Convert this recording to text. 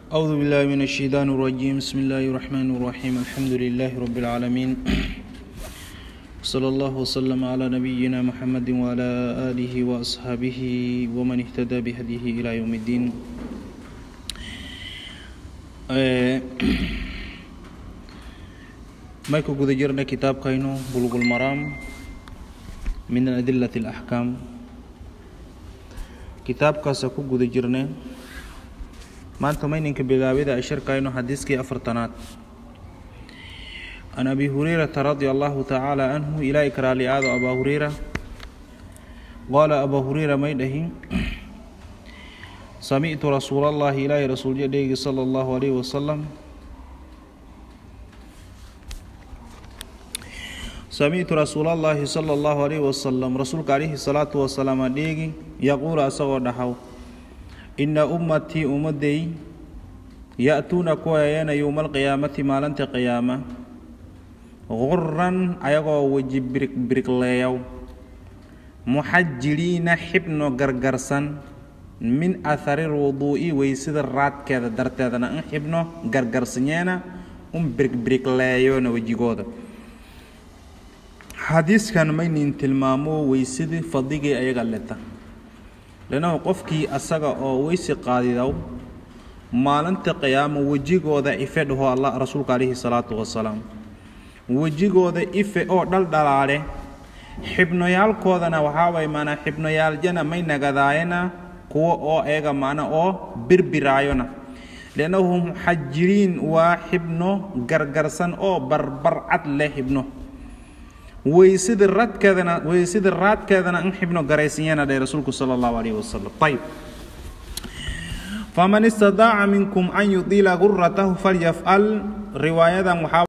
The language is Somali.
أعوذ بالله من الشيطان الرجيم. بسم الله الرحمن الرحيم. الحمد لله رب العالمين، صلى الله وسلم على نبينا محمد وعلى آله وأصحابه ومن اهتدى بهديه إلى يوم الدين. ما يكون قد جرنا كتاب كاينو بلوغ المرام من أدلة الأحكام. كتاب كاسكو قد جرنا maanta mayninka bilaabida ashirkayno xadiiskii afartanaad. An abi hurayrata radia allahu tacaala canhu, ilaahay karaali aado abaa hurayra, qaala abaa hurayra may dhahin, samictu rasuulallahi, ilaahay rasuulya dheegi sala allahu alayhi wasalam, samictu rasuulallahi sala allahu alayhi wasalam, rasuulka calayhi salaatu wasalaam dheegi, yaquulu asagoo dhaxaw, ina ummatii, ummadday, ya-tuuna kuwayana yowma alqiyaamati, maalinta qiyaama, guran ayagoo weji birig birigleeyow, muxajiliina xibno gargarsan, min athari lwuduu'i, weysida raadkeeda darteedana in xibno gargarsanyeena un birigbirigleeyona wejigooda. Xadiiskan maynin tilmaamo weysidii fadligii ayaga leta, lannahu qofkii asaga oo weysi qaadidow maalinta qiyaamo wejigooda ife dhaho allah rasuulka calayhi salaatu wasalaam, wejigooda ife oo dhaldhalaale, xibnoyaalkoodana waxaa way maanaa xibnoyaaljana may nagadaayana kuwa oo eega maana oo birbiraayona, liannahu muxajiriin waa xibno gargarsan oo barbarcad leh xibno, weysida radkeedana, weysida raadkeedana in xibno garaysanyana dhahay rasuulku sala allahu alayhi wasalam. Ayib, faman istadaaca minkum an yudiila guratahu falyafcal. Riwaayadan waxaa